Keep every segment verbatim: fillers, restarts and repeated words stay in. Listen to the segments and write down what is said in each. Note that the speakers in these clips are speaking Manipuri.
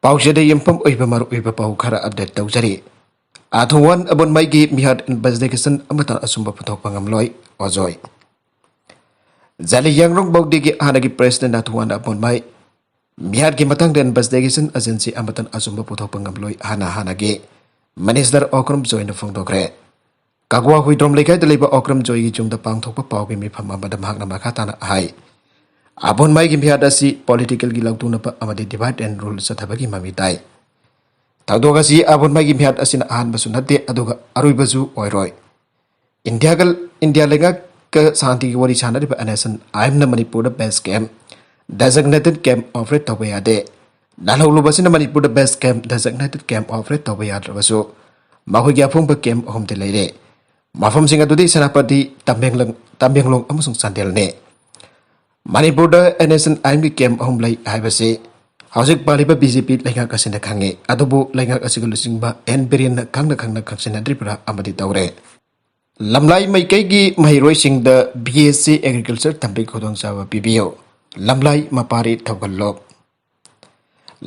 ꯄꯥꯎꯆꯦꯗ ꯌꯨꯝꯐꯝ ꯑꯣꯏꯕ ꯃꯔꯨꯑꯣꯏꯕ ꯄꯥꯎ ꯈꯔ update ꯇꯧꯖꯔꯤ꯫ ꯑꯥꯊꯨꯋꯥꯟ ꯑꯕꯣꯟꯃꯩꯒꯤ ꯃꯤꯍꯥꯠ investigation ꯑꯃꯠꯇ ꯑꯆꯨꯝꯕ ꯄꯨꯊꯣꯛꯄ ꯉꯝꯂꯣꯏ, ꯑꯣꯖꯣꯏ꯫ ꯖꯥꯂꯤꯌꯥꯡꯔꯣꯡ ꯕꯧꯗꯤꯒꯤ ꯍꯥꯟꯅꯒꯤ president ꯑꯥꯊꯨꯋꯥꯟ ꯑꯕꯣꯟꯃꯩ ꯃꯤꯍꯥꯠꯀꯤ ꯃꯇꯥꯡꯗ investigation agency ꯑꯃꯠꯇꯅ ꯑꯆꯨꯝꯕ ꯄꯨꯊꯣꯛꯄ ꯉꯝꯂꯣꯏ ꯍꯥꯏꯅ ꯍꯥꯟꯅꯒꯤ minister ꯑꯣꯀ꯭ꯔꯝ ꯖꯣꯏꯅ ꯐꯣꯡꯗꯣꯛꯈ꯭ꯔꯦ꯫ ꯀꯒꯋꯥ ꯍꯨꯏꯗ꯭ꯔꯣꯝ ꯂꯩꯀꯥꯏꯗ ꯂꯩꯕ ꯑꯣꯀ꯭ꯔꯝ ꯖꯣꯏꯒꯤ ꯌꯨꯝꯗ ꯄꯥꯡꯊꯣꯛꯄ ꯄꯥꯎꯒꯤ ꯃꯤꯐꯝ ꯑꯃꯗ ꯃꯍꯥꯛꯅ ꯃꯈꯥ ꯇꯥꯅ ꯍꯥꯏ, ꯑꯕꯣꯟꯃꯩꯒꯤ ꯃꯤꯍꯥꯠ ꯑꯁꯤ politicalꯒꯤ ꯂꯧꯊꯣꯛꯅꯕ ꯑꯃꯗꯤ divide and rule ꯆꯠꯊꯕꯒꯤ ꯃꯃꯤ ꯇꯥꯏ꯫ ꯊꯧꯗꯣꯛ ꯑꯁꯤ ꯑꯕꯣꯟꯃꯩꯒꯤ ꯃꯤꯍꯥꯠ ꯑꯁꯤꯅ ꯑꯍꯥꯟꯕꯁꯨ ꯅꯠꯇꯦ, ꯑꯗꯨꯒ ꯑꯔꯣꯏꯕꯁꯨ ꯑꯣꯏꯔꯣꯏ꯫ ꯏꯟꯗꯤꯌꯥꯒ, ꯏꯟꯗꯤꯌꯥ ꯂꯩꯉꯥꯛꯀ ꯁꯥꯟꯇꯤꯒꯤ ꯋꯥꯔꯤ ꯁꯥꯟꯅꯔꯤꯕ N S N I M ꯅ ꯃꯅꯤꯄꯨꯔꯗ base camp, designated camp operate ꯇꯧꯕ ꯌꯥꯗꯦ꯫ ꯂꯥꯜꯍꯧꯂꯨꯕꯁꯤꯅ ꯃꯅꯤꯄꯨꯔꯗ base camp, designated camp operate ꯇꯧꯕ ꯌꯥꯗ꯭ꯔꯕꯁꯨ, ꯃꯈꯣꯏꯒꯤ ꯑꯐꯪꯕ camp ꯑꯍꯨꯝꯗꯤ ꯂꯩꯔꯦ꯫ ꯃꯐꯝꯁꯤꯡ ꯑꯗꯨꯗꯤ ꯁꯦꯅꯥꯄꯇꯤ, ꯇꯃꯦꯡꯂꯣꯡ, ꯇꯃꯦꯡꯂꯣꯡ ꯑꯃꯁꯨꯡ ꯆꯥꯟꯗꯦꯜꯅꯤ꯫ ꯃꯅꯤꯄꯨꯔꯗ N S N I M ꯒꯤ camp ꯑꯍꯨꯝ ꯂꯩ ꯍꯥꯏꯕꯁꯤ ꯍꯧꯖꯤꯛ ꯄꯥꯜꯂꯤꯕ B J P ꯂꯩꯉꯥꯛ ꯑꯁꯤꯅ ꯈꯪꯉꯤ, ꯑꯗꯨꯕꯨ ꯂꯩꯉꯥꯛ ꯑꯁꯤꯒ ꯂꯨꯆꯤꯡꯕ N ꯕꯤꯔꯦꯟꯅ ꯈꯪꯅ ꯈꯪꯅ ꯈꯪꯖꯤꯟꯅꯗ꯭ꯔꯤꯕ꯭ꯔꯥ ꯑꯃꯗꯤ ꯇꯧꯔꯦ꯫ ꯂꯝꯂꯥꯏ ꯃꯥꯏꯀꯩꯒꯤ ꯃꯍꯩꯔꯣꯏꯁꯤꯡꯗ B S C Agriculture ꯇꯝꯕꯒꯤ ꯈꯨꯗꯣꯡꯆꯥꯕ ꯄꯤꯕꯤꯌꯨ꯫ ꯂꯝꯂꯥꯏ ꯃꯄꯥꯔꯤ ꯊꯧꯒꯜꯂꯣ꯫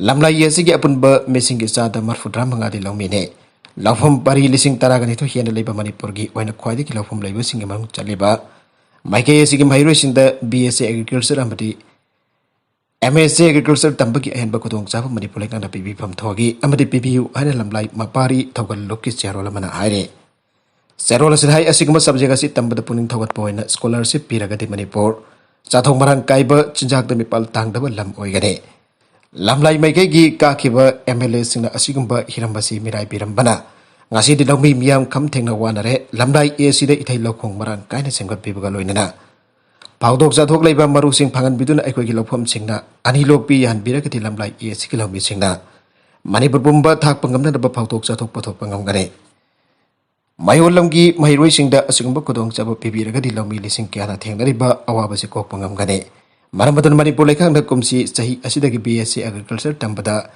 ꯂꯝꯂꯥꯏ ꯑꯁꯤꯒꯤ ꯑꯄꯨꯟꯕ ꯃꯤꯁꯤꯡꯒꯤ ꯆꯥꯗ ꯃꯔꯐꯨꯇꯔꯥ ꯃꯉꯥꯗꯤ ꯂꯧꯃꯤꯅꯤ꯫ ꯂꯧꯐꯝ ꯄꯔꯤ ꯂꯤꯁꯤꯡ ꯇꯔꯥꯒ ꯅꯤꯊꯣꯏ ꯍꯦꯟꯅ ꯂꯩꯕ ꯃꯅꯤꯄꯨꯔꯒꯤ ꯑꯣꯏꯅ ꯈ꯭ꯋꯥꯏꯗꯒꯤ ꯂꯧꯐꯝ ꯂꯩꯕꯁꯤꯡꯒꯤ ꯃꯅꯨꯡ ꯆꯜꯂꯤꯕ ꯃꯥꯏꯀꯩ ꯑꯁꯤꯒꯤ ꯃꯍꯩꯔꯣꯏꯁꯤꯡꯗ B S C Agriculture ꯑꯃꯗꯤ M S C Agriculture ꯇꯝꯕꯒꯤ ꯑꯍꯦꯟꯕ ꯈꯨꯗꯣꯡꯆꯥꯕ ꯃꯅꯤꯄꯨꯔ ꯂꯩꯉꯥꯛꯅ ꯄꯤꯕꯤꯐꯝ ꯊꯣꯛꯏ ꯑꯃꯗꯤ ꯄꯤꯕꯤꯌꯨ ꯍꯥꯏꯅ ꯂꯝꯂꯥꯏ ꯃꯄꯥꯔꯤ ꯊꯧꯒꯜ ꯂꯨꯞꯀꯤ ꯆꯦꯔꯣꯜ ꯑꯃꯅ ꯍꯥꯏꯔꯤ꯫ ꯆꯦꯔꯣꯜ ꯑꯁꯤꯅ ꯍꯥꯏ, ꯑꯁꯤꯒꯨꯝꯕ subject ꯑꯁꯤ ꯇꯝꯕꯗ ꯄꯨꯛꯅꯤꯡ ꯊꯧꯒꯠꯄ ꯑꯣꯏꯅ scholarship ꯄꯤꯔꯒꯗꯤ ꯃꯅꯤꯄꯨꯔ ꯆꯥꯊꯣꯛ ꯃꯔꯥꯡ ꯀꯥꯏꯕ, ꯆꯤꯟꯖꯥꯛꯇ ꯃꯤꯄꯥꯜ ꯇꯥꯡꯗꯕ ꯂꯝ ꯑꯣꯏꯒꯅꯤ꯫ ꯂꯝꯂꯥꯏ ꯃꯥꯏꯀꯩꯒꯤ ꯀꯥꯈꯤꯕ M L A ꯁꯤꯡꯅ ꯑꯁꯤꯒꯨꯝꯕ ꯍꯤꯔꯝ ꯑꯁꯤ ꯃꯤꯔꯥꯏꯕꯤꯔꯝꯕꯅ ꯉꯁꯤꯗꯤ ꯂꯧꯃꯤ ꯃꯤꯌꯥꯝ ꯈꯝ ꯊꯦꯡꯅ ꯋꯥꯅꯔꯦ꯫ ꯂꯝꯂꯥꯏ A ꯁꯤꯗ ꯏꯊꯩ ꯂꯧꯈꯣꯡ ꯃꯔꯥꯡ ꯀꯥꯏꯅ ꯁꯦꯝꯒꯠꯄꯤꯕꯒ ꯂꯣꯏꯅꯅ ꯐꯥꯎꯗꯣꯛ ꯆꯥꯊꯣꯛ ꯂꯩꯕ ꯃꯔꯨꯁꯤꯡ ꯐꯪꯍꯟꯕꯤꯗꯨꯅ ꯑꯩꯈꯣꯏꯒꯤ ꯂꯧꯐꯝꯁꯤꯡꯅ ꯑꯅꯤ ꯂꯣꯛꯄꯤ ꯌꯥꯍꯟꯕꯤꯔꯒꯗꯤ ꯂꯝꯂꯥꯏ A ꯁꯤꯒꯤ ꯂꯧꯃꯤꯁꯤꯡꯅ ꯃꯅꯤꯄꯨꯔ ꯄꯨꯝꯕ ꯊꯥꯛꯄ ꯉꯝꯅꯅꯕ ꯐꯥꯎꯗꯣꯛ ꯆꯥꯊꯣꯛ ꯄꯨꯊꯣꯛꯄ ꯉꯝꯒꯅꯤ꯫ ꯃꯌꯣꯜ ꯂꯝꯒꯤ ꯃꯍꯩꯔꯣꯏꯁꯤꯡꯗ ꯑꯁꯤꯒꯨꯝꯕ ꯈꯨꯗꯣꯡꯆꯥꯕ ꯄꯤꯕꯤꯔꯒꯗꯤ ꯂꯧꯃꯤ ꯂꯤꯁꯤꯡ ꯀꯌꯥꯅ ꯊꯦꯡꯅꯔꯤꯕ ꯑꯋꯥꯕꯁꯤ ꯀꯣꯛꯄ ꯉꯝꯒꯅꯤ꯫ ꯃꯔꯝ ꯑꯗꯨꯅ ꯃꯅꯤꯄꯨꯔ ꯂꯩꯉꯥꯛꯅ ꯀꯨꯝꯁꯤ ꯆꯍꯤ ꯑꯁꯤꯗꯒꯤ B S C Agriculture ꯇꯝꯕꯗ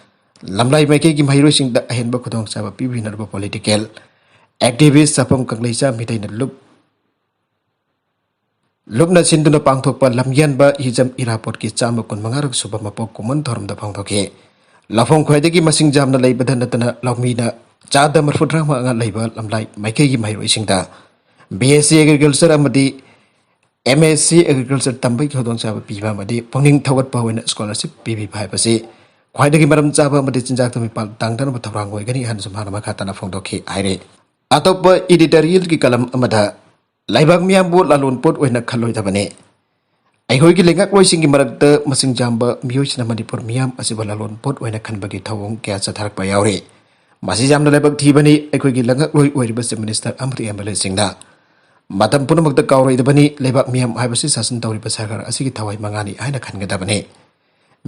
ꯂꯝꯂꯥꯏ ꯃꯥꯏꯀꯩꯒꯤ ꯃꯍꯩꯔꯣꯏꯁꯤꯡꯗ ꯑꯍꯦꯟꯕ ꯈꯨꯗꯣꯡꯆꯥꯕ ꯄꯤꯕꯤꯅꯅꯕ political activist ꯁꯥꯐꯝ ꯀꯪꯂꯩꯆꯥ ꯃꯤꯇꯩꯅ ꯂꯨꯞ, ꯂꯨꯞꯅ ꯁꯤꯟꯗꯨꯅ ꯄꯥꯡꯊꯣꯛꯄ ꯂꯝꯌꯥꯟꯕ ꯍꯤꯖꯝ ꯏꯔꯥꯕꯣꯠꯀꯤ ꯆꯥꯝꯃ ꯀꯨꯟꯃꯉꯥꯔꯛ ꯁꯨꯕ ꯃꯄꯣꯛ ꯀꯨꯝꯑꯣꯟ ꯊꯧꯔꯝꯗ ꯐꯣꯡꯗꯣꯛꯈꯤ꯫ ꯂꯧꯐꯝ ꯈ꯭ꯋꯥꯏꯗꯒꯤ ꯃꯁꯤꯡ ꯌꯥꯝꯅ ꯂꯩꯕꯗ ꯅꯠꯇꯅ ꯂꯧꯃꯤꯅ ꯆꯥꯗ ꯃꯔꯤꯐꯨꯇꯔꯥ ꯃꯉꯥ ꯂꯩꯕ ꯂꯝꯂꯥꯏ ꯃꯥꯏꯀꯩꯒꯤ ꯃꯍꯩꯔꯣꯏꯁꯤꯡꯗ B S C Agriculture ꯑꯃꯗꯤ M S C Agriculture ꯇꯝꯕꯒꯤ ꯈꯨꯗꯣꯡꯆꯥꯕ ꯄꯤꯕ ꯑꯃꯗꯤ ꯄꯨꯛꯅꯤꯡ ꯊꯧꯒꯠꯄ ꯑꯣꯏꯅ scholarship ꯄꯤꯕꯤꯕ ꯍꯥꯏꯕꯁꯤ ꯈ꯭ꯋꯥꯏꯗꯒꯤ ꯃꯔꯝ ꯆꯥꯕ ꯑꯃꯗꯤ ꯆꯤꯟꯖꯥꯛꯇ ꯃꯤꯄꯥꯜ ꯇꯥꯡꯗꯅꯕ ꯊꯧꯔꯥꯡ ꯑꯣꯏꯒꯅꯤ ꯍꯥꯏꯅꯁꯨ ꯃꯍꯥꯛꯅ ꯃꯈꯥ ꯇꯥꯅ ꯐꯣꯡꯗꯣꯛꯈꯤ ꯍꯥꯏꯔꯤ꯫ ꯑꯇꯣꯞꯄ editorialꯒꯤ column ꯑꯃꯗ ꯂꯩꯕꯥꯛ ꯃꯤꯌꯥꯝꯕꯨ ꯂꯥꯂꯣꯟ ꯄꯣꯠ ꯑꯣꯏꯅ ꯈꯜꯂꯣꯏꯗꯕꯅꯤ꯫ ꯑꯩꯈꯣꯏꯒꯤ ꯂꯩꯉꯥꯛꯂꯣꯏꯁꯤꯡꯒꯤ ꯃꯔꯛꯇ ꯃꯁꯤꯡ ꯌꯥꯝꯕ ꯃꯤꯑꯣꯏꯁꯤꯡꯅ ꯃꯅꯤꯄꯨꯔ ꯃꯤꯌꯥꯝ ꯑꯁꯤꯕꯨ ꯂꯥꯂꯣꯟ ꯄꯣꯠ ꯑꯣꯏꯅ ꯈꯟꯕꯒꯤ ꯊꯧꯑꯣꯡ ꯀꯌꯥ ꯆꯠꯊꯔꯛꯄ ꯌꯥꯎꯔꯤ꯫ ꯃꯁꯤ ꯌꯥꯝꯅ ꯂꯥꯏꯕꯛ ꯊꯤꯕꯅꯤ꯫ ꯑꯩꯈꯣꯏꯒꯤ ꯂꯩꯉꯥꯛꯂꯣꯏ ꯑꯣꯏꯔꯤꯕ Chief Minister ꯑꯃꯗꯤ M L Aꯁꯤꯡꯅ ꯃꯇꯝ ꯄꯨꯝꯅꯃꯛꯇ ꯀꯥꯎꯔꯣꯏꯗꯕꯅꯤ꯫ ꯂꯩꯕꯥꯛ ꯃꯤꯌꯥꯝ ꯍꯥꯏꯕꯁꯤ ꯁꯥꯁꯟ ꯇꯧꯔꯤꯕ ꯁꯔꯀꯥꯔ ꯑꯁꯤꯒꯤ ꯊꯋꯥꯏ ꯃꯉꯥꯅꯤ ꯍꯥꯏꯅ ꯈꯟꯒꯗꯕꯅꯤ꯫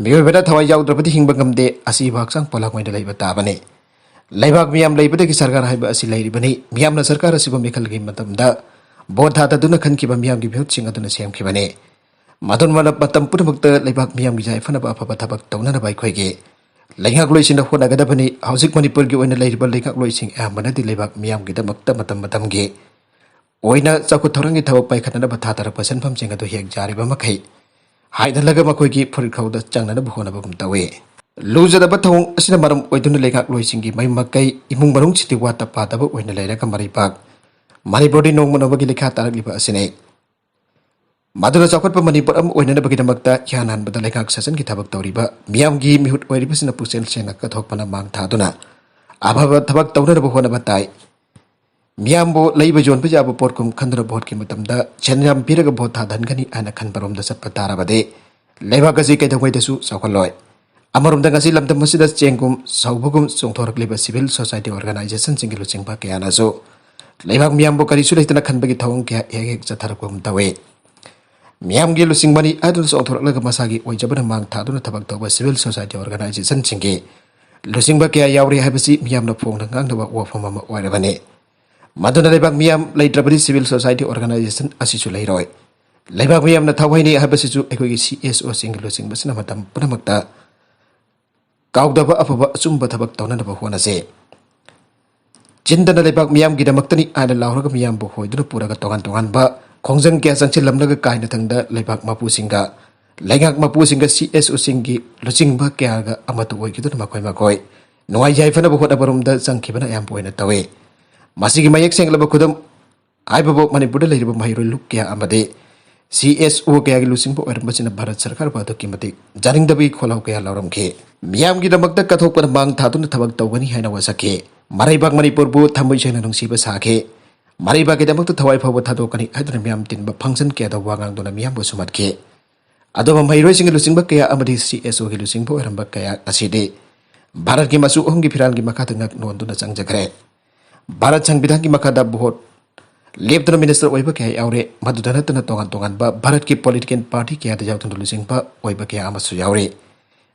ꯃꯤꯑꯣꯏꯕꯅ ꯊꯋꯥꯏ ꯌꯥꯎꯗ꯭ꯔꯕꯗꯤ ꯍꯤꯡꯕ ꯉꯝꯗꯦ꯫ ꯑꯁꯤꯕ ꯍꯛꯆꯥꯡ ꯄꯣꯂꯥꯡ ꯑꯣꯏꯅ ꯂꯩꯕ ꯇꯥꯕꯅꯤ꯫ ꯂꯩꯕꯥꯛ ꯃꯤꯌꯥꯝ ꯂꯩꯕꯗꯒꯤ ꯁꯔꯀꯥꯔ ꯍꯥꯏꯕ ꯑꯁꯤ ꯂꯩꯔꯤꯕꯅꯤ꯫ ꯃꯤꯌꯥꯝꯅ ꯁꯔꯀꯥꯔ ꯑꯁꯤꯕꯨ ꯃꯤꯈꯜꯒꯤ ꯃꯇꯝꯗ ꯚꯣꯠ ꯊꯥꯗꯗꯨꯅ ꯈꯟꯈꯤꯕ ꯃꯤꯌꯥꯝꯒꯤ ꯃꯤꯍꯨꯠꯁꯤꯡ ꯑꯗꯨꯅ ꯁꯦꯝꯈꯤꯕꯅꯤ꯫ ꯃꯗꯨꯅ ꯃꯇꯝ ꯄꯨꯝꯅꯃꯛꯇ ꯂꯩꯕꯥꯛ ꯃꯤꯌꯥꯝꯒꯤ ꯌꯥꯏꯐꯅꯕ ꯑꯐꯕ ꯊꯕꯛ ꯇꯧꯅꯅꯕ ꯑꯩꯈꯣꯏꯒꯤ ꯂꯩꯉꯥꯛꯂꯣꯏꯁꯤꯡꯅ ꯍꯣꯠꯅꯒꯗꯕꯅꯤ꯫ ꯍꯧꯖꯤꯛ ꯃꯅꯤꯄꯨꯔꯒꯤ ꯑꯣꯏꯅ ꯂꯩꯔꯤꯕ ꯂꯩꯉꯥꯛꯂꯣꯏꯁꯤꯡ ꯑꯌꯥꯝꯕꯅꯗꯤ ꯂꯩꯕꯥꯛ ꯃꯤꯌꯥꯝꯒꯤꯗꯃꯛꯇ ꯃꯇꯝ ꯃꯇꯝꯒꯤ ꯑꯣꯏꯅ ꯆꯥꯎꯈꯠ ꯊꯧꯔꯥꯡꯒꯤ ꯊꯕꯛ ꯄꯥꯏꯈꯠꯅꯅꯕ ꯊꯥꯗꯔꯛꯄ ꯁꯦꯟꯐꯝꯁꯤꯡ ꯑꯗꯨ ꯍꯦꯛ ꯌꯥꯔꯤꯕ ꯃꯈꯩ ꯍꯥꯏꯗꯜꯂꯒ ꯃꯈꯣꯏꯒꯤ ꯐꯨꯔꯤꯠꯈꯥꯎꯗ ꯆꯪꯅꯅꯕ ꯍꯣꯠꯅꯕꯒꯨꯝ ꯇꯧꯏ꯫ ꯂꯨꯖꯗꯕ ꯊꯧꯑꯣꯡ ꯑꯁꯤꯅ ꯃꯔꯝ ꯑꯣꯏꯗꯨꯅ ꯂꯩꯉꯥꯛꯂꯣꯏꯁꯤꯡꯒꯤ ꯃꯌꯨꯝ ꯃꯀꯩ, ꯏꯃꯨꯡ ꯃꯅꯨꯡ ꯁꯤꯗꯤ ꯋꯥꯠꯇ ꯄꯥꯗꯕ ꯑꯣꯏꯅ ꯂꯩꯔꯒ ꯃꯔꯩꯕꯥꯛ ꯃꯅꯤꯄꯨꯔꯗꯤ ꯅꯣꯡꯃ ꯅꯣꯡꯃꯒꯤ ꯂꯩꯈꯥ ꯇꯥꯔꯛꯂꯤꯕ ꯑꯁꯤꯅꯤ꯫ ꯃꯗꯨꯅ ꯆꯥꯎꯈꯠꯄ ꯃꯅꯤꯄꯨꯔ ꯑꯃ ꯑꯣꯏꯅꯅꯕꯒꯤꯗꯃꯛꯇ ꯍꯤꯌꯥꯟ ꯍꯥꯟꯕꯗ ꯂꯩꯉꯥꯛ ꯁꯥꯁꯟꯒꯤ ꯊꯕꯛ ꯇꯧꯔꯤꯕ ꯃꯤꯌꯥꯝꯒꯤ ꯃꯤꯍꯨꯠ ꯑꯣꯏꯔꯤꯕꯁꯤꯅ ꯄꯨꯛꯆꯦꯜ ꯁꯦꯡꯅ ꯀꯠꯊꯣꯛꯄꯅ ꯃꯥꯡ ꯊꯥꯗꯨꯅ ꯑꯐꯕ ꯊꯕꯛ ꯇꯧꯅꯅꯕ ꯍꯣꯠꯅꯕ ꯇꯥꯏ꯫ ꯃꯤꯌꯥꯝꯕꯨ ꯂꯩꯕ ꯌꯣꯟꯕ ꯌꯥꯕ ꯄꯣꯠꯀꯨꯝ ꯈꯟꯗꯨꯅ ꯚꯣꯠꯀꯤ ꯃꯇꯝꯗ ꯁꯦꯟ ꯌꯥꯝ ꯄꯤꯔꯒ ꯚꯣꯠ ꯊꯥꯗꯍꯟꯒꯅꯤ ꯍꯥꯏꯅ ꯈꯟꯕꯔꯣꯝꯗ ꯆꯠꯄ ꯇꯥꯔꯕꯗꯤ ꯂꯩꯕꯥꯛ ꯑꯁꯤ ꯀꯩꯗꯧꯉꯩꯗꯁꯨ ꯆꯥꯎꯈꯠꯂꯣꯏ꯫ ꯑꯃꯔꯣꯝꯗ ꯉꯁꯤ ꯂꯝꯗꯝ ꯑꯁꯤꯗ ꯆꯦꯡꯒꯨꯝ ꯁꯧꯕꯒꯨꯝ ꯆꯣꯡꯊꯣꯔꯛꯂꯤꯕ civil society organizationꯁꯤꯡꯒꯤ ꯂꯨꯆꯤꯡꯕ ꯀꯌꯥꯅꯁꯨ ꯂꯩꯕꯥꯛ ꯃꯤꯌꯥꯝꯕꯨ ꯀꯔꯤꯁꯨ ꯂꯩꯇꯅ ꯈꯟꯕꯒꯤ ꯊꯧꯑꯣꯡ ꯀꯌꯥ ꯍꯦꯛ ꯍꯦꯛ ꯆꯠꯊꯔꯛꯄꯒꯨꯝ ꯇꯧꯏ꯫ ꯃꯤꯌꯥꯝꯒꯤ ꯂꯨꯆꯤꯡꯕꯅꯤ ꯍꯥꯏꯗꯨꯅ ꯆꯣꯡꯊꯣꯔꯛꯂꯒ ꯃꯁꯥꯒꯤ ꯑꯣꯏꯖꯕꯅ ꯃꯥꯡ ꯊꯥꯗꯨꯅ ꯊꯕꯛ ꯇꯧꯕ civil society organizationꯁꯤꯡꯒꯤ ꯂꯨꯆꯤꯡꯕ ꯀꯌꯥ ꯌꯥꯎꯔꯤ ꯍꯥꯏꯕꯁꯤ ꯃꯤꯌꯥꯝꯅ ꯐꯣꯡꯅ ꯉꯥꯡꯅꯕ ꯋꯥꯐꯝ ꯑꯃ ꯑꯣꯏꯔꯕꯅꯤ꯫ ꯃꯗꯨꯅ ꯂꯩꯕꯥꯛ ꯃꯤꯌꯥꯝ ꯂꯩꯇ꯭ꯔꯕꯗꯤ civil society organization ꯑꯁꯤꯁꯨ ꯂꯩꯔꯣꯏ꯫ ꯂꯩꯕꯥꯛ ꯃꯤꯌꯥꯝꯅ ꯊꯋꯥꯏꯅꯤ ꯍꯥꯏꯕꯁꯤꯁꯨ ꯑꯩꯈꯣꯏꯒꯤ CSOꯁꯤꯡꯒꯤ ꯂꯨꯆꯤꯡꯕꯁꯤꯅ ꯃꯇꯝ ꯄꯨꯝꯅꯃꯛꯇ ꯀꯥꯎꯗꯕ ꯑꯐꯕ ꯑꯆꯨꯝꯕ ꯊꯕꯛ ꯇꯧꯅꯅꯕ ꯍꯣꯠꯅꯁꯤ꯫ ꯆꯤꯟꯗꯅ ꯂꯩꯕꯥꯛ ꯃꯤꯌꯥꯝꯒꯤꯗꯃꯛꯇꯅꯤ ꯍꯥꯏꯅ ꯂꯥꯎꯔꯒ ꯃꯤꯌꯥꯝꯕꯨ ꯍꯣꯏꯗꯨꯅ ꯄꯨꯔꯒ ꯇꯣꯉꯥꯟ ꯇꯣꯉꯥꯟꯕ ꯈꯣꯡꯖꯪ ꯀꯌꯥ ꯆꯪꯁꯤꯜꯂꯝꯂꯒ ꯀꯥꯏꯅꯊꯪꯗ ꯂꯩꯕꯥꯛ ꯃꯄꯨꯁꯤꯡꯒ ꯂꯩꯉꯥꯛ ꯃꯄꯨꯁꯤꯡꯒ ꯁꯤ ꯑꯦꯁ ꯑꯣꯁꯤꯡꯒꯤ ꯂꯨꯆꯤꯡꯕ ꯀꯌꯥꯒ ꯑꯃꯠꯇ ꯑꯣꯏꯈꯤꯗꯨꯅ ꯃꯈꯣꯏ ꯃꯈꯣꯏ ꯅꯨꯡꯉꯥꯏ ꯌꯥꯏꯐꯅꯕ ꯍꯣꯠꯅꯕꯔꯣꯝꯗ ꯆꯪꯈꯤꯕꯅ ꯑꯌꯥꯝꯕ ꯑꯣꯏꯅ ꯇꯧꯏ꯫ ꯃꯁꯤꯒꯤ ꯃꯌꯦꯛ ꯁꯦꯡꯂꯕ ꯈꯨꯗꯝ ꯍꯥꯏꯕꯕꯨ ꯃꯅꯤꯄꯨꯔꯗ ꯂꯩꯔꯤꯕ ꯃꯍꯩꯔꯣꯏ ꯂꯨꯞ ꯀꯌꯥ ꯑꯃꯗꯤ ꯁꯤ ꯑꯦꯁ ꯑꯣ ꯀꯌꯥꯒꯤ ꯂꯨꯆꯤꯡꯕ ꯑꯣꯏꯔꯝꯕꯁꯤꯅ ꯚꯥꯔꯠ ꯁꯔꯀꯥꯔꯕꯨ ꯑꯗꯨꯛꯀꯤ ꯃꯇꯤꯛ ꯌꯥꯅꯤꯡꯗꯕꯒꯤ ꯈꯣꯜꯂꯥꯎ ꯀꯌꯥ ꯂꯥꯎꯔꯝꯈꯤ꯫ ꯃꯤꯌꯥꯝꯒꯤꯗꯃꯛꯇ ꯀꯠꯊꯣꯛꯄꯅ ꯃꯥꯡ ꯊꯥꯗꯨꯅ ꯊꯕꯛ ꯇꯧꯒꯅꯤ ꯍꯥꯏꯅ ꯋꯥꯁꯛꯈꯤ꯫ ꯃꯔꯩꯕꯥꯛ ꯃꯅꯤꯄꯨꯔꯕꯨ ꯊꯃꯣꯏ ꯁꯦꯡꯅ ꯅꯨꯡꯁꯤꯕ ꯁꯥꯈꯤ꯫ ꯃꯔꯩꯕꯥꯛꯀꯤꯗꯃꯛꯇ ꯊꯋꯥꯏ ꯐꯥꯎꯕ ꯊꯥꯗꯣꯛꯀꯅꯤ ꯍꯥꯏꯗꯨꯅ ꯃꯤꯌꯥꯝ ꯇꯤꯟꯕ ꯐꯪꯁꯟ ꯀꯌꯥꯗ ꯋꯥ ꯉꯥꯡꯗꯨꯅ ꯃꯤꯌꯥꯝꯕꯨ ꯁꯨꯝꯍꯠꯈꯤ꯫ ꯑꯗꯨꯒ ꯃꯍꯩꯔꯣꯏꯁꯤꯡꯒꯤ ꯂꯨꯆꯤꯡꯕ ꯀꯌꯥ ꯑꯃꯗꯤ ꯁꯤ ꯑꯦꯁ ꯑꯣꯒꯤ ꯂꯨꯆꯤꯡꯕ ꯑꯣꯏꯔꯝꯕ ꯀꯌꯥ ꯑꯁꯤꯗꯤ ꯚꯥꯔꯠꯀꯤ ꯃꯆꯨ ꯑꯍꯨꯝꯒꯤ ꯐꯤꯔꯥꯜꯒꯤ ꯃꯈꯥꯗ ꯉꯛ ꯅꯣꯟꯗꯨꯅ ꯆꯪꯖꯈ꯭ꯔꯦ꯫ ꯚꯥꯔꯠ ꯁꯪꯕꯤꯙꯥꯟꯒꯤ ꯃꯈꯥꯗ ꯚꯣꯠ ꯂꯦꯞꯇꯨꯅ ꯃꯤꯅꯤꯁꯇꯔ ꯑꯣꯏꯕ ꯀꯌꯥ ꯌꯥꯎꯔꯦ꯫ ꯃꯗꯨꯗ ꯅꯠꯇꯅ ꯇꯣꯉꯥꯟ ꯇꯣꯉꯥꯟꯕ ꯚꯥꯔꯠꯀꯤ ꯄꯣꯂꯤꯇꯤꯀꯦꯜ ꯄꯥꯔꯇꯤ ꯀꯌꯥꯗ ꯌꯥꯎꯗꯨꯅ ꯂꯨꯆꯤꯡꯕ ꯑꯣꯏꯕ ꯀꯌꯥ ꯑꯃꯁꯨ ꯌꯥꯎꯔꯤ꯫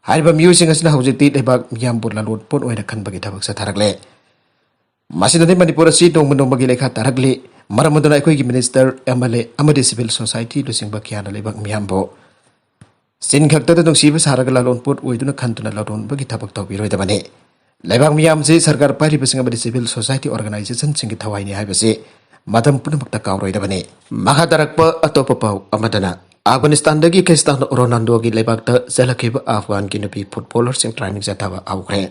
ꯍꯥꯏꯔꯤꯕ ꯃꯤꯑꯣꯏꯁꯤꯡ ꯑꯁꯤꯅ ꯍꯧꯖꯤꯛꯇꯤ ꯂꯩꯕꯥꯛ ꯃꯤꯌꯥꯝꯕꯨ ꯂꯂꯣꯟꯄꯣꯠ ꯑꯣꯏꯅ ꯈꯟꯕꯒꯤ ꯊꯕꯛ ꯆꯠꯊꯔꯛꯂꯦ꯫ ꯃꯁꯤꯅꯗꯤ ꯃꯅꯤꯄꯨꯔ ꯑꯁꯤ ꯅꯣꯡꯃ ꯅꯣꯡꯃꯒꯤ ꯂꯩꯈꯥ ꯇꯥꯔꯛꯂꯤ꯫ ꯃꯔꯝ ꯑꯗꯨꯅ ꯑꯩꯈꯣꯏꯒꯤ ꯃꯤꯅꯤꯁꯇꯔ, ꯑꯦꯝ ꯑꯦꯜ ꯑꯦ ꯑꯃꯗꯤ ꯁꯤꯚꯤꯜ ꯁꯣꯁꯥꯏꯇꯤ ꯂꯨꯆꯤꯡꯕ ꯀꯌꯥꯅ ꯂꯩꯕꯥꯛ ꯃꯤꯌꯥꯝꯕꯨ ꯆꯤꯟ ꯈꯛꯇꯗ ꯅꯨꯡꯁꯤꯕ ꯁꯥꯔꯒ ꯂꯂꯣꯟꯄꯣꯠ ꯑꯣꯏꯗꯨꯅ ꯈꯟꯗꯨꯅ ꯂꯂꯣꯟꯕꯒꯤ ꯊꯕꯛ ꯇꯧꯕꯤꯔꯣꯏꯗꯕꯅꯤ꯫ ꯂꯩꯕꯥꯛ ꯃꯤꯌꯥꯝꯁꯤ ꯁꯔꯀꯥꯔ ꯄꯥꯏꯔꯤꯕꯁꯤꯡ ꯑꯃꯗꯤ ꯁꯤꯚꯤꯜ ꯁꯣꯁꯥꯏꯇꯤ ꯑꯣꯔꯒꯅꯥꯏꯖꯦꯁꯟꯁꯤꯡꯒꯤ ꯊꯋꯥꯏꯅꯤ ꯍꯥꯏꯕꯁꯤ ꯃꯇꯝ ꯄꯨꯝꯅꯃꯛꯇ ꯀꯥꯎꯔꯣꯏꯗꯕꯅꯤ꯫ ꯃꯈꯥ ꯇꯥꯔꯛꯄ ꯑꯇꯣꯞꯄ ꯄꯥꯎ ꯑꯃꯗꯅ, ꯑꯐꯒꯥꯅꯤꯁꯇꯥꯟꯗꯒꯤ ꯈ꯭ꯔꯤꯁꯇꯥꯅꯣ ꯔꯣꯅꯥꯜꯗꯣꯒꯤ ꯂꯩꯕꯥꯛꯇ ꯆꯠꯂꯛꯈꯤꯕ ꯑꯐꯒꯥꯟꯒꯤ ꯅꯨꯄꯤ ꯐꯨꯠꯕꯣꯂꯔꯁꯤꯡ ꯇ꯭ꯔꯦꯅꯤꯡ ꯆꯠꯊꯕ ꯍꯧꯈ꯭ꯔꯦ꯫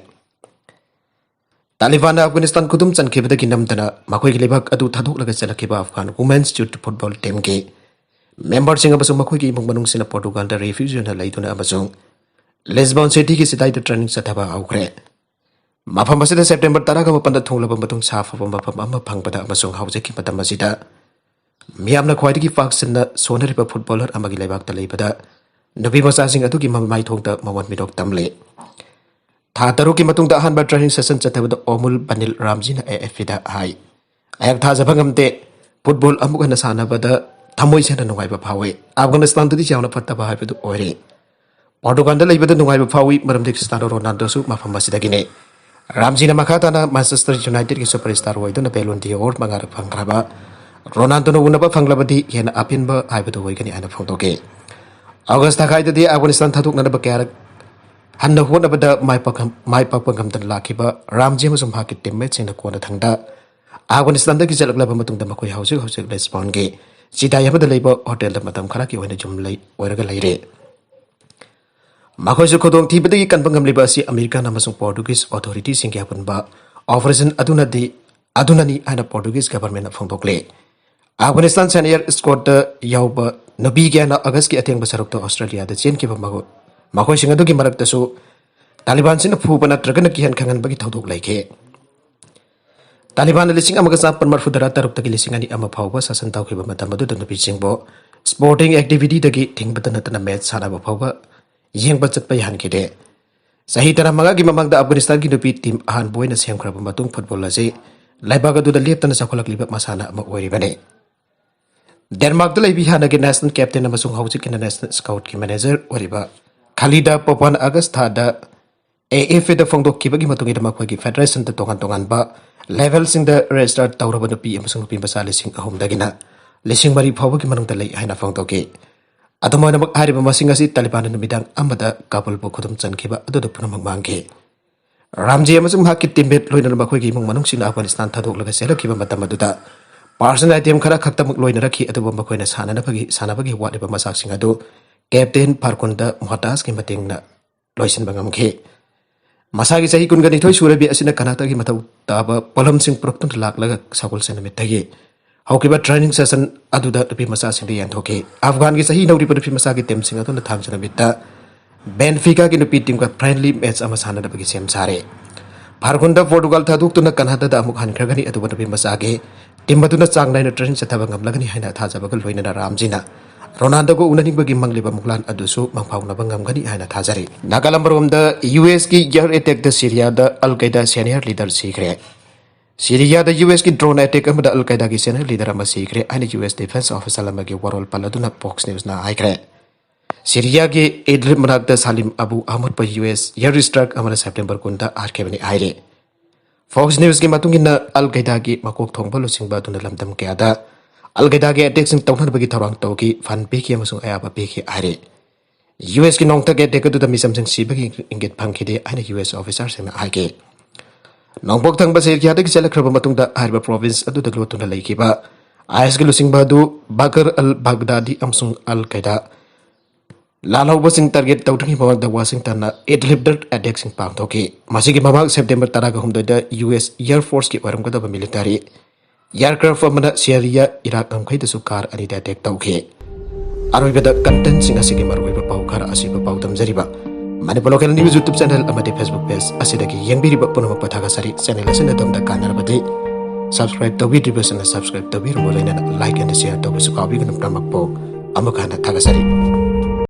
ꯇꯥꯂꯤꯕꯥꯟꯅ ꯑꯐꯒꯥꯅꯤꯁꯇꯥꯟ ꯈꯨꯗꯨꯝ ꯆꯟꯈꯤꯕꯗꯒꯤ ꯅꯝꯗꯅ ꯃꯈꯣꯏꯒꯤ ꯂꯩꯕꯥꯛ ꯑꯗꯨ ꯊꯥꯗꯣꯛꯂꯒ ꯆꯠꯂꯛꯈꯤꯕ ꯑꯐꯒꯥꯟ ꯋꯨꯃꯦꯟꯁ ꯌꯨꯠ ꯐꯨꯠꯕꯣꯜ ꯇꯤꯝꯒꯤ ꯃꯦꯝꯕꯔꯁꯤꯡ ꯑꯃꯁꯨꯡ ꯃꯈꯣꯏꯒꯤ ꯏꯃꯨꯡ ꯃꯅꯨꯡꯁꯤꯡꯅ ꯄꯣꯔꯇꯨꯒꯥꯜꯗ ꯔꯦꯐ꯭ꯌꯨꯖꯤ ꯑꯣꯏꯅ ꯂꯩꯗꯨꯅ ꯑꯃꯁꯨꯡ ꯂꯤꯁꯕꯣꯟ ꯁꯤꯇꯤꯒꯤ ꯁꯤꯗꯥꯏꯗ ꯇ꯭ꯔꯦꯅꯤꯡ ꯆꯠꯊꯕ ꯍꯧꯈ꯭ꯔꯦ꯫ ꯃꯐꯝ ꯑꯁꯤꯗ ꯁꯦꯞꯇꯦꯝꯕꯔ ꯇꯔꯥꯒ ꯃꯥꯄꯟꯗ ꯊꯨꯡꯂꯕ ꯃꯇꯨꯡ ꯁꯥꯐꯕ ꯃꯐꯝ ꯑꯃ ꯐꯪꯕꯗ ꯑꯃꯁꯨꯡ ꯍꯧꯖꯤꯛꯀꯤ ꯃꯇꯝ ꯑꯁꯤꯗ ꯃꯤꯌꯥꯝꯅ ꯈ꯭ꯋꯥꯏꯗꯒꯤ ꯄꯥꯛ ꯁꯟꯅ ꯁꯣꯟꯅꯔꯤꯕ ꯐꯨꯠꯕꯣꯂꯔ ꯑꯃꯒꯤ ꯂꯩꯕꯥꯛꯇ ꯂꯩꯕꯗ ꯅꯨꯄꯤ ꯃꯆꯥꯁꯤꯡ ꯑꯗꯨꯒꯤ ꯃꯃꯥꯏꯊꯣꯡꯗ ꯃꯃꯣꯟ ꯃꯤꯅꯣꯛ ꯇꯝꯂꯤ꯫ ꯊꯥ ꯇꯔꯨꯛꯀꯤ ꯃꯇꯨꯡꯗ ꯑꯍꯥꯟꯕ ꯇ꯭ꯔꯦꯅꯤꯡ ꯁꯦꯁꯟ ꯆꯠꯊꯕꯗ ꯑꯣꯃꯨꯜ ꯕꯅꯤꯜ ꯔꯥꯝꯖꯤꯅ ꯑꯦ ꯑꯦꯐ ꯄꯤꯗ ꯍꯥꯏ, "ꯑꯩꯍꯥꯛ ꯊꯥꯖꯕ ꯉꯝꯗꯦ꯫ ꯐꯨꯠꯕꯣꯜ ꯑꯃꯨꯛ ꯍꯟꯅ ꯁꯥꯟꯅꯕꯗ ꯊꯃꯣꯏ ꯁꯦꯡꯅ ꯅꯨꯡꯉꯥꯏꯕ ꯐꯥꯎꯏ꯫ ꯑꯐꯒꯥꯅꯤꯁꯇꯥꯟꯗꯗꯤ ꯌꯥꯝꯅ ꯐꯠꯇꯕ ꯍꯥꯏꯕꯗꯨ ꯑꯣꯏꯔꯦ꯫ ꯄꯣꯔꯇꯨꯒꯥꯜꯗ ꯂꯩꯕꯗ ꯅꯨꯡꯉꯥꯏꯕ ꯐꯥꯎꯏ, ꯃꯔꯝꯗꯤ ꯈ꯭ꯔꯤꯁꯇꯥꯅꯣ ꯔꯣꯅꯥꯜꯗꯣꯁꯨ ꯃꯐꯝ ꯑꯁꯤꯗꯒꯤꯅꯤ꯫" ꯔꯥꯝꯖꯤꯅ ꯃꯈꯥ ꯇꯥꯅ ꯃꯥꯟꯆꯦꯁꯇꯔ ꯌꯨꯅꯥꯏꯇꯦꯗꯀꯤ ꯁꯨꯄꯔ ꯁ꯭ꯇꯥꯔ ꯑꯣꯏꯗꯨꯅ ꯕꯦꯂꯣꯟ ꯗꯤꯑꯣꯔ ꯃꯉꯥꯔꯛ ꯐꯪꯈ꯭ꯔꯕ ꯔꯣꯅꯥꯜꯗꯣꯅ ꯎꯅꯕ ꯐꯪꯂꯕꯗꯤ ꯍꯦꯟꯅ ꯑꯄꯦꯟꯕ ꯍꯥꯏꯕꯗꯨ ꯑꯣꯏꯒꯅꯤ ꯍꯥꯏꯅ ꯐꯣꯡꯗꯣꯛꯈꯤ꯫ ꯑꯣꯒꯁ ꯊꯥꯈꯥꯏꯗꯗꯤ ꯑꯐꯒꯥꯅꯤꯁꯇꯥꯟ ꯊꯥꯗꯣꯛꯅꯅꯕ ꯀꯌꯥꯔꯛ ꯍꯟꯅ ꯍꯣꯠꯅꯕꯗ ꯃꯥꯏ ꯄꯥꯛ-, ꯃꯥꯏ ꯄꯥꯛꯄ ꯉꯝꯗꯅ ꯂꯥꯛꯈꯤꯕ ꯔꯥꯝꯖꯤ ꯑꯃꯁꯨꯡ ꯃꯍꯥꯛꯀꯤ ꯇꯤꯝꯃꯦꯠꯁꯤꯡꯅ ꯀꯣꯟꯅꯊꯪꯗ ꯑꯐꯒꯥꯅꯤꯁꯇꯥꯟꯗꯒꯤ ꯆꯠꯂꯛꯂꯕ ꯃꯇꯨꯡꯗ ꯃꯈꯣꯏ ꯍꯧꯖꯤꯛ ꯍꯧꯖꯤꯛ ꯂꯤꯁꯕꯣꯟꯒꯤ ꯆꯤꯗꯥꯏ ꯑꯃꯗ ꯂꯩꯕ ꯍꯣꯇꯦꯜꯗ ꯃꯇꯝ ꯈꯔꯒꯤ ꯑꯣꯏꯅ ꯌꯨꯝ ꯂꯩ ꯑꯣꯏꯔꯒ ꯂꯩꯔꯦ꯫ ꯃꯈꯣꯏꯁꯨ ꯈꯨꯗꯣꯡꯊꯤꯕꯗꯒꯤ ꯀꯟꯕ ꯉꯝꯂꯤꯕ ꯑꯁꯤ ꯑꯃꯦꯔꯤꯀꯥꯟ ꯑꯃꯁꯨꯡ ꯄꯣꯔꯇꯨꯒꯤꯁ ꯑꯣꯊꯣꯔꯤꯇꯤꯁꯤꯡꯒꯤ ꯑꯄꯨꯟꯕ ꯑꯣꯄꯔꯦꯁꯟ ꯑꯗꯨꯅꯗꯤ ꯑꯗꯨꯅꯅꯤ ꯍꯥꯏꯅ ꯄꯣꯔꯇꯨꯒꯤꯁ ꯒꯚꯔꯟꯃꯦꯟꯅ ꯐꯣꯡꯗꯣꯛꯂꯦ꯫ ꯑꯐꯒꯥꯅꯤꯁꯇꯥꯟ ꯁꯦꯅꯤꯌꯔ ꯁ꯭ꯀꯣꯠꯇ ꯌꯥꯎꯕ ꯅꯨꯄꯤ ꯀꯌꯥꯅ ꯑꯥꯒꯁꯀꯤ ꯑꯊꯦꯡꯕ ꯁꯔꯨꯛꯇ ꯑꯣꯁꯇ꯭ꯔꯦꯂꯤꯌꯥꯗ ꯆꯦꯟꯈꯤꯕ ꯃꯈꯣ- ꯃꯈꯣꯏꯁꯤꯡ ꯑꯗꯨꯒꯤ ꯃꯔꯛꯇꯁꯨ ꯇꯥꯂꯤꯕꯥꯟꯁꯤꯡꯅ ꯐꯨꯕ ꯅꯠꯇ꯭ꯔꯒꯅ ꯀꯤꯍꯟ ꯈꯪꯍꯟꯕꯒꯤ ꯊꯧꯗꯣꯛ ꯂꯩꯈꯤ꯫ ꯇꯥꯂꯤꯕꯥꯟꯅ ꯂꯤꯁꯤꯡ ꯑꯃꯒ ꯆꯥꯃꯥꯄꯟ ꯃꯔꯤꯐꯨ ꯇꯔꯥ ꯇꯔꯨꯛꯇꯒꯤ ꯂꯤꯁꯤꯡ ꯑꯅꯤ ꯑꯃ ꯐꯥꯎꯕ ꯁꯥꯁꯟ ꯇꯧꯈꯤꯕ ꯃꯇꯝ ꯑꯗꯨꯗ ꯅꯨꯄꯤꯁꯤꯡꯕꯨ ꯁ꯭ꯄꯣꯔꯇꯤꯡ ꯑꯦꯛꯇꯤꯚꯤꯇꯤꯗꯒꯤ ꯊꯤꯡꯕꯇ ꯅꯠꯇꯅ ꯃꯦꯆ ꯁꯥꯟꯅꯕ ꯐꯥꯎꯕ ꯌꯦꯡꯕ ꯆꯠꯄ ꯌꯥꯍꯟꯈꯤꯗꯦ꯫ ꯆꯍꯤ ꯇꯔꯥꯃꯉꯥꯒꯤ ꯃꯃꯥꯡꯗ ꯑꯐꯒꯥꯅꯤꯁꯇꯥꯟꯒꯤ ꯅꯨꯄꯤ ꯇꯤꯝ ꯑꯍꯥꯟꯕ ꯑꯣꯏꯅ ꯁꯦꯝꯈ꯭ꯔꯕ ꯃꯇꯨꯡ ꯐꯨꯠꯕꯣꯜ ꯑꯁꯤ ꯂꯩꯕꯥꯛ ꯑꯗꯨꯗ ꯂꯦꯞꯇꯅ ꯆꯥꯎꯈꯠꯂꯛꯂꯤꯕ ꯃꯁꯥꯟꯅ ꯑꯃ ꯑꯣꯏꯔꯤꯕꯅꯤ꯫ ꯗꯦꯟꯃꯥꯔꯛꯇ ꯂꯩꯕꯤ ꯍꯥꯟꯅꯒꯤ ꯅꯦꯁꯅꯦꯜ ꯀꯦꯞꯇꯦꯟ ꯑꯃꯁꯨꯡ ꯍꯧꯖꯤꯛꯀꯤ ꯅꯦꯁꯅꯦꯜ ꯁ꯭ꯀꯥꯎꯠꯀꯤ ꯃꯦꯅꯦꯖꯔ ꯑꯣꯏꯔꯤꯕ ꯈꯂꯤꯗꯥ ꯄꯣꯄꯥꯟ ꯑꯥꯒꯁ ꯊꯥꯗ ꯑꯦ ꯑꯦꯐ ꯑꯦꯗ ꯐꯣꯡꯗꯣꯛꯈꯤꯕꯒꯤ ꯃꯇꯨꯡ ꯏꯟꯅ ꯃꯈꯣꯏꯒꯤ ꯐꯦꯗꯔꯦꯁꯟꯗ ꯇꯣꯉꯥꯟ ꯇꯣꯉꯥꯟꯕ ꯂꯦꯚꯦꯜꯁꯤꯡꯗ ꯔꯦꯖꯤꯁꯇꯔ ꯇꯧꯔꯕ ꯅꯨꯄꯤ ꯑꯃꯁꯨꯡ ꯅꯨꯄꯤ ꯃꯆꯥ ꯂꯤꯁꯤꯡ ꯑꯍꯨꯝꯗꯒꯤꯅ ꯂꯤꯁꯤꯡ ꯃꯔꯤ ꯐꯥꯎꯕꯒꯤ ꯃꯅꯨꯡꯗ ꯂꯩ ꯍꯥꯏꯅ ꯐꯣꯡꯗꯣꯛꯈꯤ꯫ ꯑꯗꯨꯝ ꯑꯣꯏꯅꯃꯛ, ꯍꯥꯏꯔꯤꯕ ꯃꯁꯤꯡ ꯑꯁꯤ ꯇꯥꯂꯤꯕꯥꯟꯅ ꯅꯨꯃꯤꯗꯥꯡ ꯑꯃꯗ ꯀꯥꯕꯨꯜꯕꯨ ꯈꯨꯗꯨꯝ ꯆꯟꯈꯤꯕ ꯑꯗꯨꯗ ꯄꯨꯝꯅꯃꯛ ꯃꯥꯡꯈꯤ꯫ ꯔꯥꯝꯖꯤ ꯑꯃꯁꯨꯡ ꯃꯍꯥꯛꯀꯤ ꯇꯤꯝꯃꯦꯠ ꯂꯣꯏꯅꯅ ꯃꯈꯣꯏꯒꯤ ꯏꯃꯨꯡ ꯃꯅꯨꯡꯁꯤꯡꯅ ꯑꯐꯒꯥꯅꯤꯁꯇꯥꯟ ꯊꯥꯗꯣꯛꯂꯒ ꯆꯦꯜꯂꯛꯈꯤꯕ ꯃꯇꯝ ꯑꯗꯨꯗ ꯄꯥꯔꯁꯅꯦꯜ ꯑꯥꯏꯇꯦꯝ ꯈꯔ ꯈꯛꯇꯃꯛ ꯂꯣꯏꯅꯔꯛꯈꯤ, ꯑꯗꯨꯕꯨ ꯃꯈꯣꯏꯅ ꯁꯥꯟꯅꯅꯕꯒꯤ ꯁꯥꯟꯅꯕꯒꯤ ꯋꯥꯠꯂꯤꯕ ꯃꯆꯥꯛꯁꯤꯡ ꯑꯗꯨ ꯀꯦꯞꯇꯦꯟ ꯐꯥꯔꯀꯨꯟꯗ ꯃꯣꯍꯇꯥꯖꯀꯤ ꯃꯇꯦꯡꯅ ꯂꯣꯏꯁꯤꯟꯕ ꯉꯝꯈꯤ꯫ ꯃꯁꯥꯒꯤ ꯆꯍꯤ ꯀꯨꯟꯒ ꯅꯤꯊꯣꯏ ꯁꯨꯔꯕꯤ ꯑꯁꯤꯅ ꯀꯅꯥꯇꯒꯤ ꯃꯊꯧ ꯇꯥꯕ ꯄꯣꯠꯂꯝꯁꯤꯡ ꯄꯨꯔꯛꯇꯨꯅ ꯂꯥꯛꯂꯒ ꯁꯒꯣꯜꯁꯦꯟ ꯅꯨꯃꯤꯠꯇꯒꯤ ꯍꯧꯈꯤꯕ ꯇ꯭ꯔꯦꯅꯤꯡ ꯁꯦꯁꯟ ꯑꯗꯨꯗ ꯅꯨꯄꯤ ꯃꯆꯥꯁꯤꯡꯗ ꯌꯦꯟꯊꯣꯛꯈꯤ꯫ ꯑꯐꯒꯥꯟꯒꯤ ꯆꯍꯤ ꯅꯧꯔꯤꯕ ꯅꯨꯄꯤ ꯃꯆꯥꯒꯤ ꯇꯤꯝꯁꯤꯡ ꯑꯗꯨꯅ ꯊꯥꯡꯖ ꯅꯨꯃꯤꯠꯇ ꯕꯦꯟꯐꯤꯀꯥꯒꯤ ꯅꯨꯄꯤ ꯇꯤꯝꯒ ꯐ꯭ꯔꯦꯟꯂꯤ ꯃꯦꯆ ꯑꯃ ꯁꯥꯟꯅꯅꯕꯒꯤ ꯁꯦꯝ ꯁꯥꯔꯦ꯫ ꯐꯥꯔꯒꯨꯟꯗ ꯄꯣꯔꯇꯨꯒꯥꯜ ꯊꯥꯗꯣꯛꯇꯨꯅ ꯀꯅꯥꯗꯥꯗ ꯑꯃꯨꯛ ꯍꯟꯈ꯭ꯔꯒꯅꯤ, ꯑꯗꯨꯕꯨ ꯅꯨꯄꯤ ꯃꯆꯥꯒꯤ ꯇꯤꯝ ꯑꯗꯨꯅ ꯆꯥꯡ ꯅꯥꯏꯅ ꯇ꯭ꯔꯦꯅꯤꯡ ꯆꯠꯊꯕ ꯉꯝꯂꯒꯅꯤ ꯍꯥꯏꯅ ꯊꯥꯖꯕꯒ ꯂꯣꯏꯅꯅ ꯔꯥꯝꯖꯤꯅ ꯔꯣꯅꯥꯜꯗꯣꯒ ꯎꯅꯅꯤꯡꯕꯒꯤ ꯃꯪꯂꯤꯕ ꯃꯪꯂꯥꯟ ꯑꯗꯨꯁꯨ ꯃꯪꯐꯥꯎꯅꯕ ꯉꯝꯒꯅꯤ ꯍꯥꯏꯅ ꯊꯥꯖꯔꯤ꯫ ꯅꯥꯒꯥꯂꯝ ꯃꯔꯣꯝꯗ ꯌꯨ ꯑꯦꯁꯀꯤ ꯑꯦꯌꯔ ꯑꯦꯇꯦꯛꯇ ꯁꯤꯔꯤꯌꯥꯗ ꯑꯜ ꯀꯩꯗꯥ ꯁꯦꯅꯤꯌꯔ ꯂꯤꯗꯔ ꯁꯤꯈ꯭ꯔꯦ꯫ ꯁꯤꯔꯤꯌꯥꯗ ꯌꯨ ꯑꯦꯁꯀꯤ ꯗ꯭ꯔꯣꯟ ꯑꯦꯇꯦꯛ ꯑꯃꯗ ꯑꯜ ꯀꯩꯗꯥꯒꯤ ꯁꯦꯅꯤꯌꯔ ꯂꯤꯗꯔ ꯑꯃ ꯁꯤꯈ꯭ꯔꯦ ꯍꯥꯏꯅ ꯌꯨ ꯑꯦꯁ ꯗꯤꯐꯦꯟꯁ ꯑꯣꯐꯤꯁꯤꯌꯦꯜ ꯑꯃꯒꯤ ꯋꯥꯔꯣꯜ ꯄꯜ ꯑꯗꯨꯅ ꯐꯣꯛꯁ ꯅ꯭ꯌꯨꯁꯅ ꯍꯥꯏꯈ꯭ꯔꯦ꯫ ꯁꯤꯔꯤꯌꯥꯒꯤ ꯏꯗ꯭ꯂꯤꯕ ꯃꯅꯥꯛꯇ ꯁꯥꯂꯤꯝ ꯑꯕꯨ ꯑꯍꯃꯗꯄꯨ ꯌꯨ ꯑꯦꯁ ꯑꯦꯌꯔ ꯁ꯭ꯇ꯭ꯔꯥꯏꯛ ꯑꯃꯅ ꯁꯦꯞꯇꯦꯝꯕꯔ ꯀꯨꯟꯗ ꯍꯥꯠꯈꯤꯕꯅꯤ ꯍꯥꯏꯔꯤ꯫ ꯐꯣꯛꯁ ꯅ꯭ꯌꯨꯁꯀꯤ ꯃꯇꯨꯡ ꯏꯟꯅ, ꯑꯜ ꯀꯩꯗꯥꯒꯤ ꯃꯀꯣꯛ ꯊꯣꯡꯕ ꯂꯨꯆꯤꯡꯕ ꯑꯗꯨꯅ ꯂꯝꯗꯝ ꯀꯌꯥꯗ ꯑꯜ ꯀꯩꯗꯥꯒꯤ ꯑꯦꯇꯦꯛꯁꯤꯡ ꯇꯧꯅꯅꯕꯒꯤ ꯊꯧꯔꯥꯡ ꯇꯧꯈꯤ, ꯐꯟ ꯄꯤꯈꯤ ꯑꯃꯁꯨꯡ ꯑꯌꯥꯕ ꯄꯤꯈꯤ ꯍꯥꯏꯔꯤ꯫ ꯌꯨ ꯑꯦꯁꯀꯤ ꯅꯣꯡꯊꯛ ꯑꯦꯇꯦꯛ ꯑꯗꯨꯗ ꯃꯤꯆꯝꯁꯤꯡ ꯁꯤꯕꯒꯤ ꯏꯪꯒꯤꯠ ꯐꯪꯈꯤꯗꯦ ꯍꯥꯏꯅ ꯌꯨ ꯑꯦꯁ ꯑꯣꯐꯤꯁꯥꯔꯁꯤꯡꯅ ꯍꯥꯏꯈꯤ꯫ ꯅꯣꯡꯄꯣꯛ ꯊꯪꯕ ꯁꯤꯔꯤꯌꯥꯗꯒꯤ ꯆꯦꯜꯂꯛꯈ꯭ꯔꯕ ꯃꯇꯨꯡꯗ, ꯍꯥꯏꯔꯤꯕ ꯄ꯭ꯔꯣꯚꯤꯟꯁ ꯑꯗꯨꯗ ꯂꯣꯠꯇꯨꯅ ꯂꯩꯈꯤꯕ ꯑꯥꯏ ꯑꯦꯁꯀꯤ ꯂꯨꯆꯤꯡꯕ ꯑꯗꯨ ꯕꯀꯔ ꯑꯜ ꯕꯒꯗꯥꯗꯤ ꯑꯃꯁꯨꯡ ꯑꯜ ꯀꯥꯏꯗꯥ ꯂꯥꯜꯍꯧꯕꯁꯤꯡ ꯇꯥꯔꯒꯦꯠ ꯇꯧꯗ꯭ꯔꯤꯉꯩ ꯃꯃꯥꯡꯗ ꯋꯥꯁꯤꯡꯇꯟꯅ ꯑꯦꯠ ꯍꯤꯞꯗꯔ ꯑꯦꯇꯦꯛꯁꯤꯡ ꯄꯥꯡꯊꯣꯛꯈꯤ꯫ ꯃꯁꯤꯒꯤ ꯃꯃꯥꯡ ꯁꯦꯞꯇꯦꯝꯕꯔ ꯇꯔꯥꯒ ꯍꯨꯝꯗꯣꯏꯗ ꯌꯨ ꯑꯦꯁ ꯑꯦꯌꯔ ꯐꯣꯔꯁꯀꯤ ꯑꯣꯏꯔꯝꯒꯗꯕ ꯃꯤꯂꯤꯇꯔꯤ ꯑꯦꯌꯔꯀ꯭ꯔꯥꯐ ꯑꯃꯅ ꯁꯤꯔꯤꯌꯥ ꯏꯔꯥꯛ ꯉꯝꯈꯩꯗꯁꯨ ꯀꯥꯔ ꯑꯅꯤꯗ ꯑꯦꯇꯦꯛ ꯇꯧꯈꯤ꯫ ꯑꯔꯣꯏꯕꯗ ꯀꯟꯇꯦꯟꯁꯤꯡ ꯑꯁꯤꯒꯤ ꯃꯔꯨꯑꯣꯏꯕ ꯄꯥꯎ ꯈꯔ ꯑꯁꯤꯕꯨ ꯄꯥꯎꯗꯝꯖꯔꯤꯕ Manipur local news YouTube channel ꯑꯃꯗꯤ ꯐꯦꯁꯕꯨꯛ ꯄꯦꯖ ꯑꯁꯤꯗꯒꯤ ꯌꯦꯡꯕꯤꯔꯤꯕ ꯄꯨꯝꯅꯃꯛꯄꯨ ꯊꯥꯒꯠꯆꯔꯤ꯫ ꯆꯦꯅꯦꯜ ꯑꯁꯤꯅ ꯑꯗꯣꯝꯗ ꯀꯥꯟꯅꯔꯕꯗꯤ ꯁꯕꯁꯀ꯭ꯔꯥꯏꯕ ꯇꯧꯕꯤꯗ꯭ꯔꯤꯕꯁꯤꯡꯅ ꯁꯕꯁꯀ꯭ꯔꯥꯏꯕ ꯇꯧꯕꯤꯔꯝꯃꯨ, ꯂꯣꯏꯅꯅ ꯂꯥꯏꯛ ꯑꯦꯟ ꯁꯤꯌꯔ ꯇꯧꯕꯁꯨ ꯀꯥꯎꯕꯤꯒꯅꯨ꯫ ꯄꯨꯝꯅꯃꯛꯄꯨ ꯑꯃꯨꯛ ꯍꯟꯅ ꯊꯥꯒꯠꯆꯔꯤ꯫